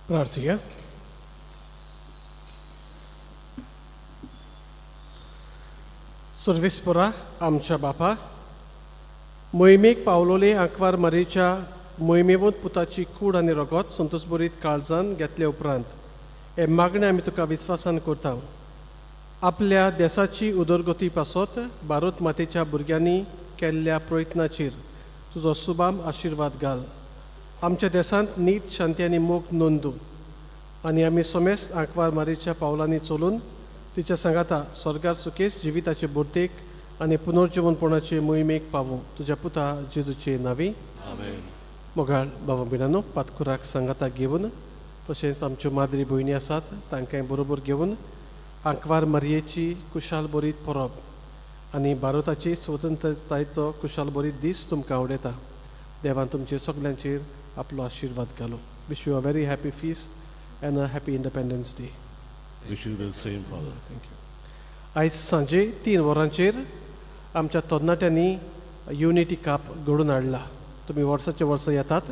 प्रार्थुया. सर्वेस्पोरा आमच्या बापा, मोहिमेक पावलोले आंकवार मारयेच्या मोहिमेवंत पुताची कूड आनी रगत संतोषभरीत काळजान घेतले उपरांत हे मागणें आमी तुका विस्वासान करता. आपल्या देसाची उदरगती पासत भारत मातेच्या भुरग्यांनी केल्ल्या प्रयत्नाचेर तुजो सुबाम आशिर्वाद घाल. आमच्या देसांत नीत, शांती आनी मोग नोंदू आनी आमी सोमेस्त आंकवार मारीच्या पावलांनी चलून तिच्या सांगाता स्वर्गार सुखेस जिविताचे बुर्तेक आनी पुनर्जिवनपणाचे मोहिमेक पावूं, तुज्या पुता जेजूचे नांवी. आमेन. मोगाळ बाबा भयणांनो, पातकुराक सांगाता घेवन तशेंच आमच्यो माद्री भयणी आसात तांकांय बरोबर घेवन आंकवार मारयेची कुशाल बरीत परब आनी भारताची स्वतंत्रतायेचो कुशाल बरीत दीस तुमकां आवडयता. देवान तुमचेर सगल्यांचेर आपलो आशिर्वाद घालो. Wish you a very happy feast and a happy Independence Day. Wish you the same, Father. Thank you. आयज सांजे 3 वरांचेर आमच्या तरणाट्यांनी युनिटी काप घडोवन हाडला. तुमी वर्साचे वर्सां येतात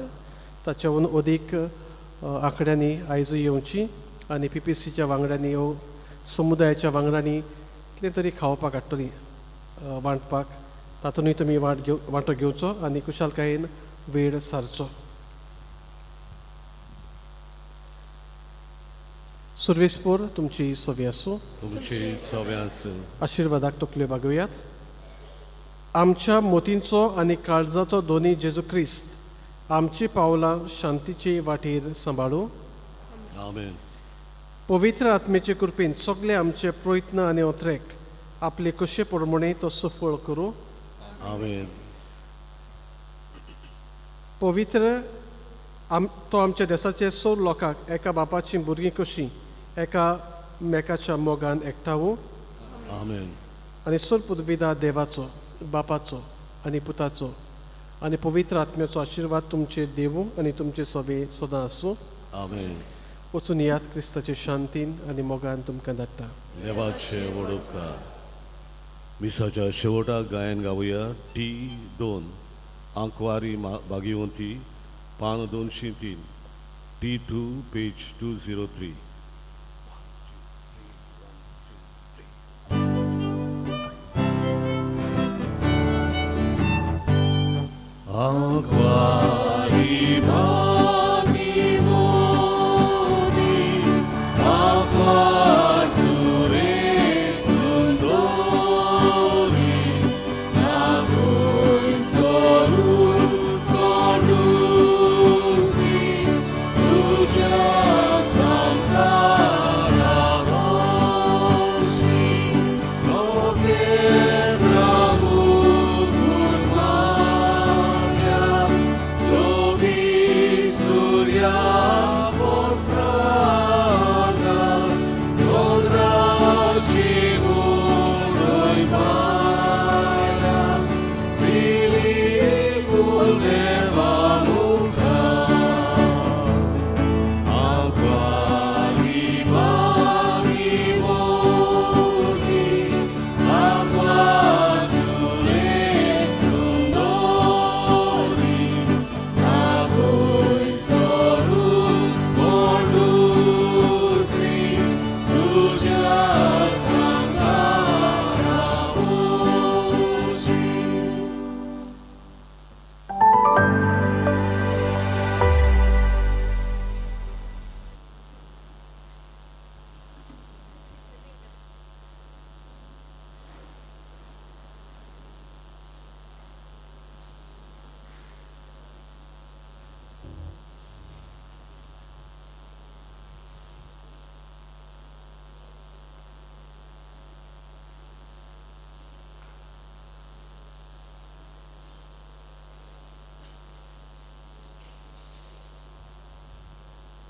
ताच्याहून अदीक आंकड्यांनी आयजूय येवची आनी पीपीसीच्या वांगड्यांनी वो समुदायाच्या वांगड्यांनी कितें तरी खावपाक हाडटली वांटपाक, तातूंतय तुमी वांटो घेवचो आनी कुशालकायेन वेळ सारचो. सुर्वेसपूर तुमची सोवी आसूं. तुमची सव्या आसूं. आशिर्वादाक तकल्यो बागोवयात. आमच्या मोतींचो आनी काळजाचो दोनी जेजू क्रिस्त आमची पावलां शांतीचे वाटेर सांबाळूं. आमेन. पवित्र आत्मेचे कृपेन सगळे आमचे प्रयत्न आनी ओत्रेक आपले कशे प्रमाणे तो सफळ करूं. आमेन. पवित्र तो आमच्या देसाचे सोर लोकांक एका बापाची भुरगीं कशीं एका मेकाच्या मोगान एकठावूं. आमेन. आनी सोर पुदविदा देवाचो, बापाचो आनी पुताचो आनी पवित्र आत्म्याचो आशिर्वाद तुमचेर देवूं आनी तुमचे सोबे सदां आसूं. आमेन. वचून याद क्रिस्ताचे शांतीन आनी मोगान तुमकां धाडटा. देवाचे वडोवकार. मिसाच्या शेवटाक गायन गावया T2 आंकवारी बागिवंती, पान 203, T2 page 203. आंकवारी.